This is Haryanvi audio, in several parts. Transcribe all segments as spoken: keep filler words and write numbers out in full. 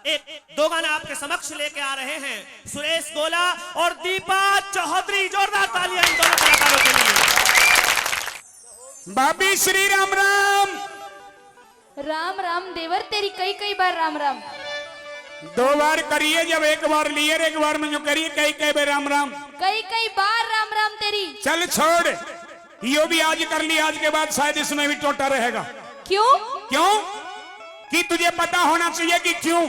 एक दो गाना आपके समक्ष लेके आ रहे हैं सुरेश गोला और दीपा चौधरी। जोरदार तालियां इन दोनों कलाकारों के लिए। भाभी श्री राम राम। राम राम देवर, तेरी कई कई बार राम राम। दो बार करिए, जब एक बार लिए, एक बार में जो करिए, कई कई बार राम राम। कई कई बार राम राम तेरी। चल छोड़, यो भी आज कर ली, आज के बाद शायद इसमें भी टोटा रहेगा। क्यों? क्यों? कि तुझे पता होना चाहिए कि क्यों।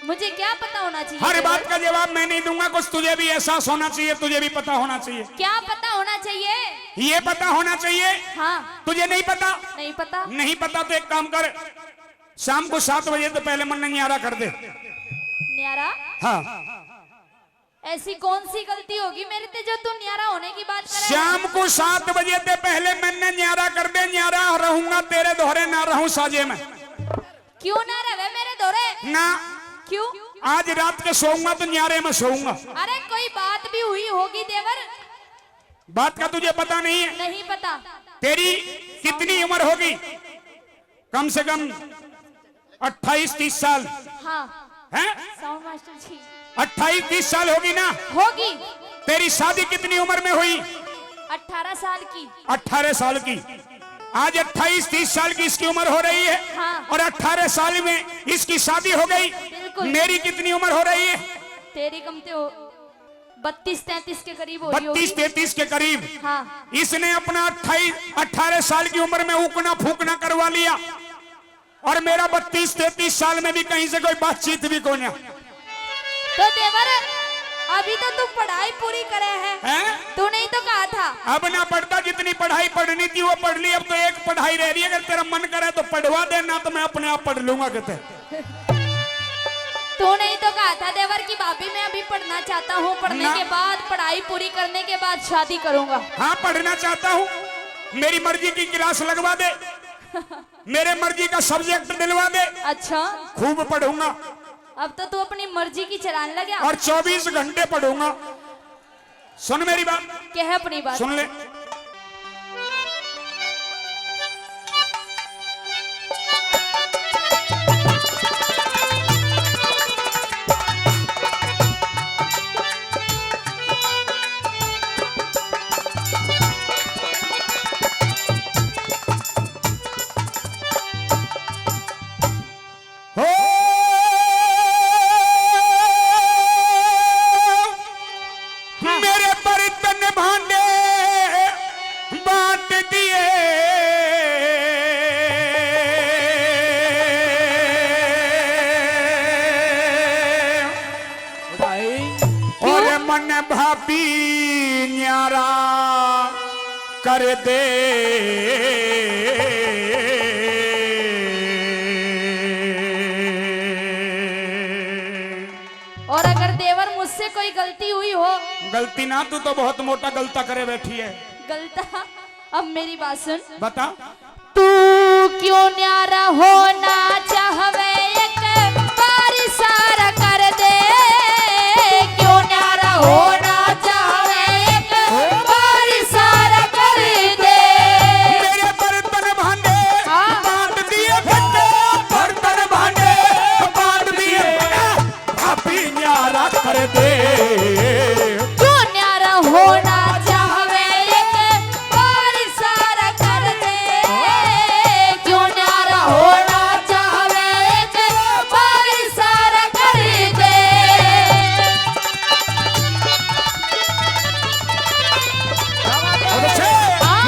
मुझे क्या पता होना चाहिए हर देवर? बात का जवाब मैं नहीं दूंगा, कुछ तुझे भी एहसास होना चाहिए, तुझे भी पता होना चाहिए। क्या पता होना चाहिए? ये पता होना चाहिए। हाँ। तुझे नहीं पता? नहीं पता। नहीं पता तो एक काम कर, शाम को सात बजे से पहले मन्ने न्यारा कर दे। न्यारा? हाँ। ऐसी कौन सी गलती होगी मेरे ते जो तू न्यारा होने की बात करे? शाम को सात बजे से पहले मन्ने न्यारा कर दे, न्यारा रहूंगा तेरे धोरे, ना रहूं साजे में। क्यों ना रहे मेरे धोरे? ना। क्यों? आज रात के सोऊंगा तो न्यारे में सोऊंगा। अरे कोई बात भी हुई होगी देवर। बात का तुझे पता नहीं है? नहीं पता। तेरी कितनी उम्र होगी? कम से कम अट्ठाईस तीस साल। हाँ। हैं? साउंड मास्टर जी। अट्ठाईस तीस साल होगी ना? होगी। तेरी शादी कितनी उम्र में हुई? अठारह साल की। अठारह साल की। आज अट्ठाईस तीस साल की इसकी उम्र हो रही है। हाँ। और अठारह साल में इसकी शादी हो गई। बिल्कुल। मेरी कितनी उम्र हो रही है? तेरी कम ते हो, बत्तीस तैंतीस के करीब हो रही होगी। बत्तीस तैंतीस के करीब। हाँ। इसने अपना अट्ठाईस अठारह साल की उम्र में उकना फूकना करवा लिया। और मेरा बत्तीस तैंतीस साल में भी कहीं से कोई बातचीत भी कोन्या। तो देवर, अभी तो तू पढ़ाई पूरी करे है। हैं? तूने ही तो कहा था। अब ना पढ़ता, जितनी पढ़ाई पढ़नी थी वो पढ़ ली, अब तो एक पढ़ाई रह रही है, अगर तेरा मन करे तो पढ़वा दे, ना तो मैं अपने आप पढ़ लूंगा कहते। तूने ही तो कहा था देवर कि भाभी मैं अभी पढ़ना चाहता हूँ, पढ़ने ना। के बाद, पढ़ाई पूरी करने के बाद शादी करूंगा। हाँ, पढ़ना चाहता हूँ, मेरी मर्जी की क्लास लगवा दे। मेरे मर्जी का सब्जेक्ट दिलवा दे। अच्छा। खूब पढ़ूंगा। अब तो तू अपनी मर्जी की चलाने लगा। और चौबीस घंटे पढ़ूंगा। सुन मेरी बात। कह अपनी बात। सुन ले। हो, हाँ। मेरे बर्तन भांडे बांट दिए। भाई। और मन भाभी न्यारा कर दे। और अगर देवर मुझसे कोई गलती हुई हो। गलती ना, तू तो बहुत मोटा गलता करे बैठी है। गलता? अब मेरी बात सुन। बता। तू क्यों न्यारा होना चाहवे, एक बार इशारा कर दे। क्यों न्यारा होना चाहवे, एक बार इशारा कर दे। मेरे बर्तन भांडे हाँ। बांट दिए फटे, बर्तन भांडे बांट दिए। भाभी न्यारा कर दे। क्यों न्यारा होना चाहवे, एक बार इशारा कर दे। क्यों न्यारा होना चाहवे, एक बार इशारा कर दे। बहुत अच्छे। हाँ।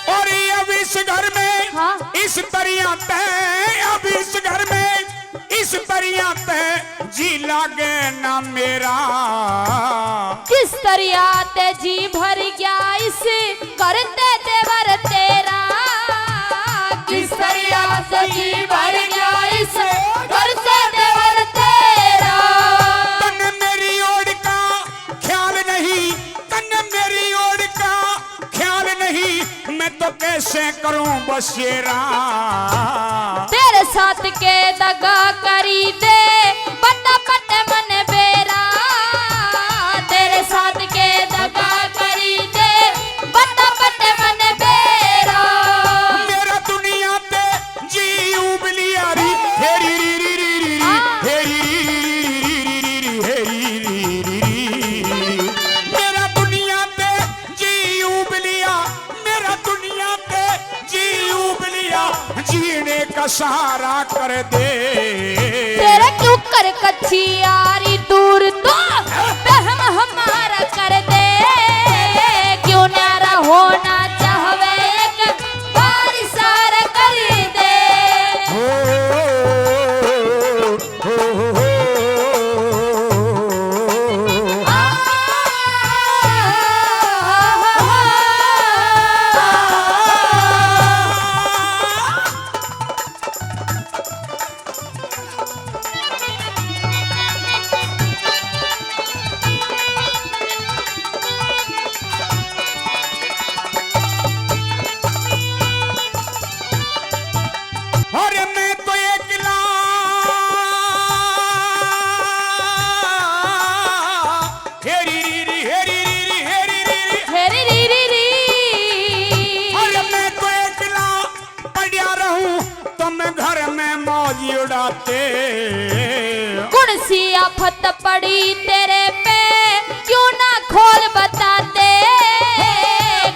और अब इस घर में हाँ। इस तरिया तै, अब इस घर में इस तरिया तै जी लागे ना मेरा। किस तरिया तै जी भर गया इस घर तै देवर तेरा। किस तरिया तै जी भर गया इस घर तै देवर तेरा। तन्ने मेरी ओड़ का ख्याल नहीं, तन्ने मेरी ओड़ का ख्याल नहीं, मैं तो कैसे करूं बसेरा। तेरे साथ के दगा करी दे, बता पट मन बेरा। सहारा कर दे। तेरे क्यों कर कच्ची यारी दूर तो बहम हमारा कर दे। क्यों न्यारा होना चाहवे एक बार इशारा कर दे। हो, हो, हो, हो। अरे मैं तो एकला, हेरी री री, हेरी री री, हेरी री री। हेरी री री री। अरे मैं तो एकला पड़या रहूं तुम घर में मौज उड़ाते। कौन सी आफत पड़ी तेरे पे, क्यों ना खोल बताते।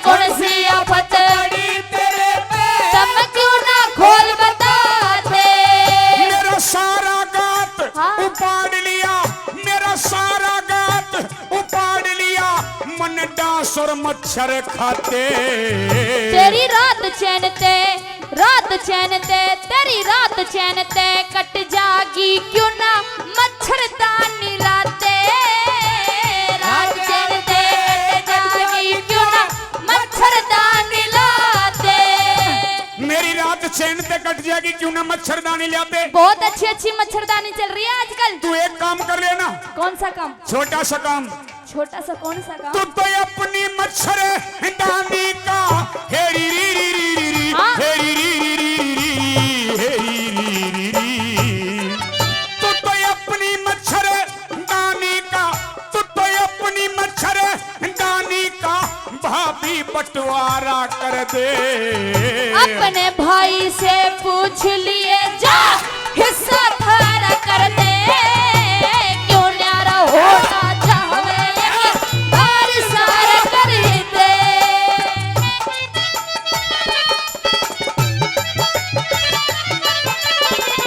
कौन सी आफत पड़ी तेरे पे, तुम क्यों ना खोल बताते। मेरा सारा गात हाँ। उपाड़ लिया, मेरा सारा गात उपाड़ लिया, मन डांस और मच्छर खाते। तेरी रात चैन ते, रात चैन ते, तेरी रात चैन ते कट जागी, क्यों ना मच्छरदानी लाते। रात चैन ते कट जागी, क्यों ना मच्छरदानी लाते। मेरी रात चैन ते कट जागी, क्यों ना मच्छरदानी लाते। बहुत अच्छी अच्छी मच्छरदानी चल रही है आजकल। तू एक काम कर लेना। कौन सा काम? छोटा सा काम। छोटा सा कौन सा काम? तू तो अपनी मच्छरदानी का हेरी री री री री री, हाँ। हेरी री री री री री, हेरी री री री। तू तो अपनी मच्छरदानी का, तू तो अपनी मच्छरदानी का भाभी बंटवारा कर दे। अपने भाई से पूछ लिए जा, हिस्सा थारा कर दे। क्यों न्यारा होना चाहवे, एक बार सारा कर दे।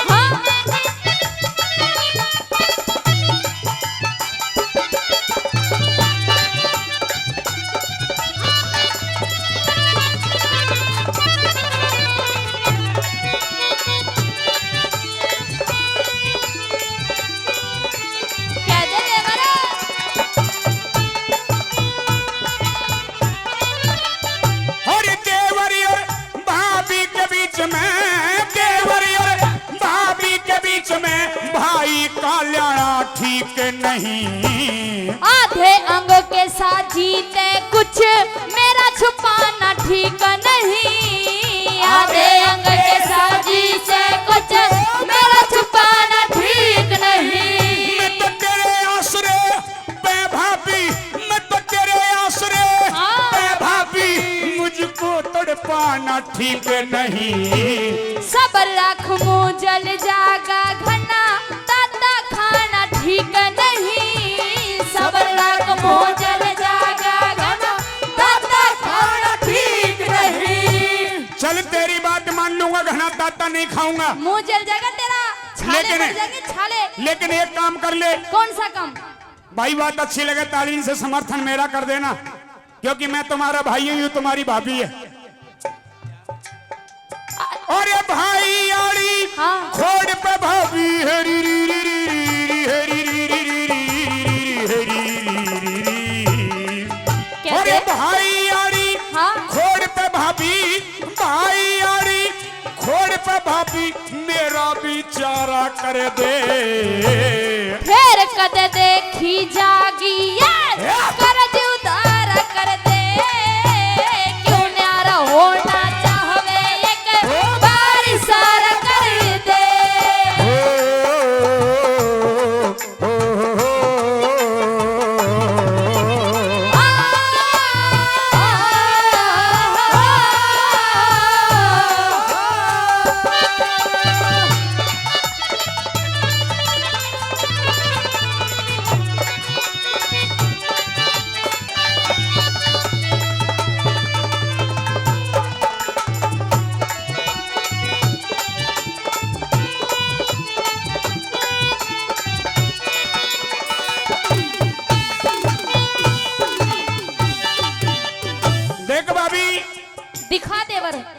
हाँ। कह दे देवर। अरे देवर और भाभी के बीच में, देवर और भाभी के बीच में भाई का ल्याना ठीक नहीं। आधे अंग के साथ जीते कुछ मेरा छुपाना ठीक नहीं। आधे अंग के साथ जीते कुछ मेरा छुपाना ठीक नहीं। मैं तो तेरे आसरे पे भाभी, मैं तो तेरे आसरे हाँ। पे भाभी, मुझको तड़पाना ठीक नहीं। सबर रख, मुंह जल जागा घना, ताता खाना ठीक नहीं। सबर रख, मुंह जल जागा घना, ताता खाना ठीक नहीं। चल, तेरी बात मान लूंगा, घना ताता नहीं खाऊंगा। मुंह जल जाएगा तेरा, छाले लेकिन, पड़ जाएंगे, छाले। लेकिन एक काम कर ले। कौन सा काम? भाई, बात अच्छी लगे, ताली से समर्थन मेरा कर देना, क्योंकि मैं तुम्हारा भाई हूँ, तुम्हारी भाभी है। अरे भाई यारी हाँ। खोड़ पे भाभी, हेरी री री री री, हेरी री री री री, हेरी री री री। कैसे? अरे भाई यारी हाँ। खोड़ पे भाभी, भाई यारी खोड़ पे भाभी, मेरा भी चारा कर दे। फिर कद देखी जागी ये, या। कर्ज उधार कर दे। क्यों न्यारा होना चाहवे, एक ओ। बार इशारा कर दे। ओ।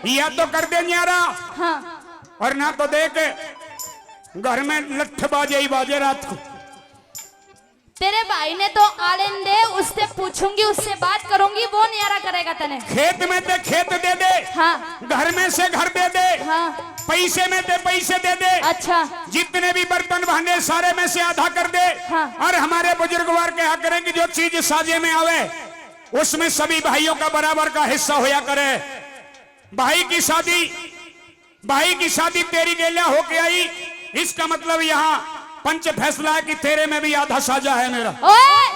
या तो कर दे न्यारा, हाँ। और ना तो देख, घर में लठ बाजे ही बाजे रात को। तेरे भाई ने तो आलन दे, उससे पूछूंगी, उससे बात करूंगी, वो न्यारा करेगा तने। खेत में ते खेत दे दे, हाँ। घर में से घर दे दे, हाँ। पैसे में ते पैसे दे दे, अच्छा। जितने भी बर्तन भांडे, सारे में से आधा कर दे। हाँ। और हमारे बुजुर्गवार कहा करें कि जो चीज साझे में आवे, उसमें सभी भाइयों का बराबर का हिस्सा होया करे। भाई की शादी, भाई की शादी तेरी गेल्या होके आई, इसका मतलब यहाँ पंच फैसला है कि तेरे में भी आधा साझा है मेरा। ओए,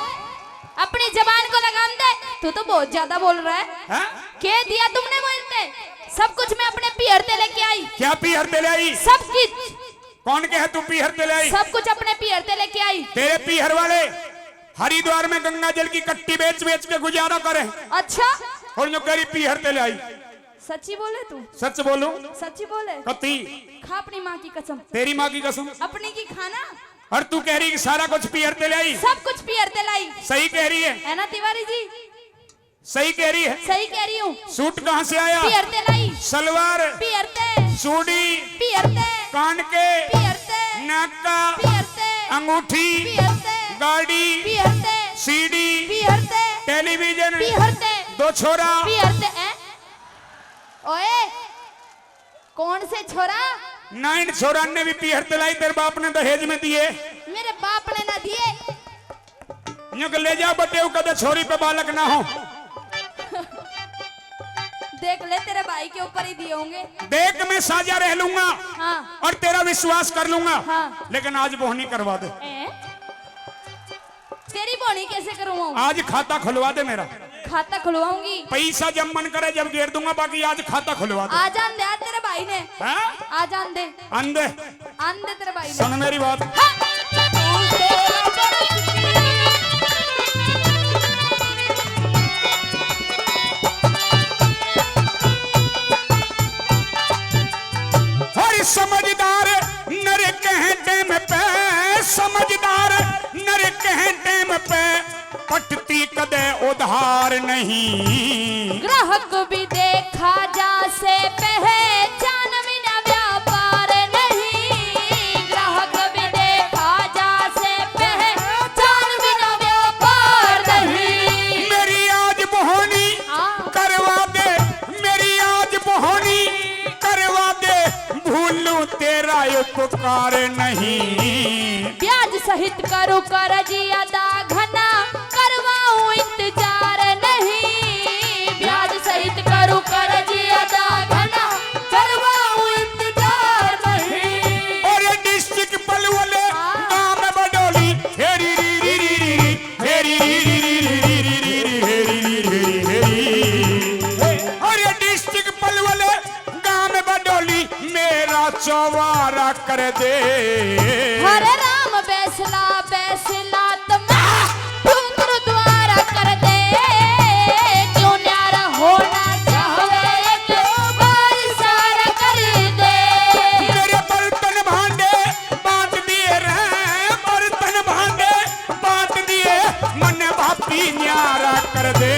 अपनी जबान को लगाम दे, तू तो बहुत ज्यादा बोल रहा है। हैं? के दिया तुमने बोलते? सब कुछ मैं अपने पीहर ते लेके आई। क्या पीहर ते ले आई? सब कुछ। कौन कहे तू पीहर ते ले आई? सब कुछ अपने पीहर ते लेके आई। तेरे पीहर वाले हरिद्वार में गंगा जल की कट्टी बेच बेच के गुजारा करे। अच्छा। और जो करी पीहर ते ले आई। सच्ची बोले तू? सच बोलूं? सच्ची बोले? कती? खा अपनी माँ की कसम। तेरी माँ की कसम? अपनी की खाना। और तू कह रही कि सारा कुछ पीहर ते ले आई? सब कुछ पीहर ते लाई। सही कह रही है? है ना तिवारी जी? सही कह रही है? सही कह रही हूँ। सूट कहाँ से आया? पीहर ते लाई। सलवार? पीहर ते। चूड़ी? पीहर ते। कान के? पीहर ते। नाक का? पीहर ते। अंगूठी? पीहर ते। गाड़ी? पीहर ते। सीडी? पीहर ते। टेलीविजन? पीहर ते। दो छोरा? पीहर ते। हैं? ओए, कौन से छोरा? नाइन छोरा ने भी पीहर ते लाई, तेरे बाप ने दहेज में दिए। मेरे बाप ने ना दिए। न्यू के ले जा बटे, कदे छोरी पे बालक ना हो। देख ले, तेरे भाई के ऊपर ही दिए होंगे। देख, मैं साझा रह लूंगा, हाँ। और तेरा विश्वास कर लूंगा, हाँ। लेकिन आज बोहनी करवा दे। ए? तेरी बोहनी कैसे करवाऊं? आज खाता खुलवा दे मेरा। खाता खुलवाऊंगी। पैसा जब मन करे जब गेर दूंगा, बाकी आज खाता खुलवा दे। आ जान दे आज तेरे भाई ने। हाँ? आ जान दे। आन दे। आन दे तेरे भाई ने। सुन मेरी बात। हाँ। हर समझदार नर कह टाइम पे, समझदार नर कह टाइम पे पटती कदे उधार नहीं। ग्राहक भी देखा जा से पहचान बिना व्यापार नहीं। ग्राहक भी देखा जा से पहचान बिना व्यापार नहीं। मेरी आज बोहनी हाँ। करवा दे, मेरी आज बोहनी करवा दे, भूलूं तेरा उपकार नहीं। ब्याज सहित करूं कर्ज अदा घना, करवाऊं इंतजार नहीं। ब्याज सहित करूं कर्ज अदा घना, करवाऊं इंतजार नहीं। और ये डिस्ट्रिक्ट पलवल, हाँ। गांव बडोली, हेरी री री री री री, हेरी री री री री री री री, हेरी री री री, हेरी। और ये डिस्ट्रिक्ट पलवल, गांव बडोली, मेरा चौवारा कर दे। हरे राम बैसला बैसला तमा तू गुरुद्वारा कर दे। क्यों न्यारा होना चाहवे तो बार सारा कर दे। मेरे बर्तन भांडे बांट दिए रे, बर्तन भांडे बांट दिए, मन भापी न्यारा कर दे।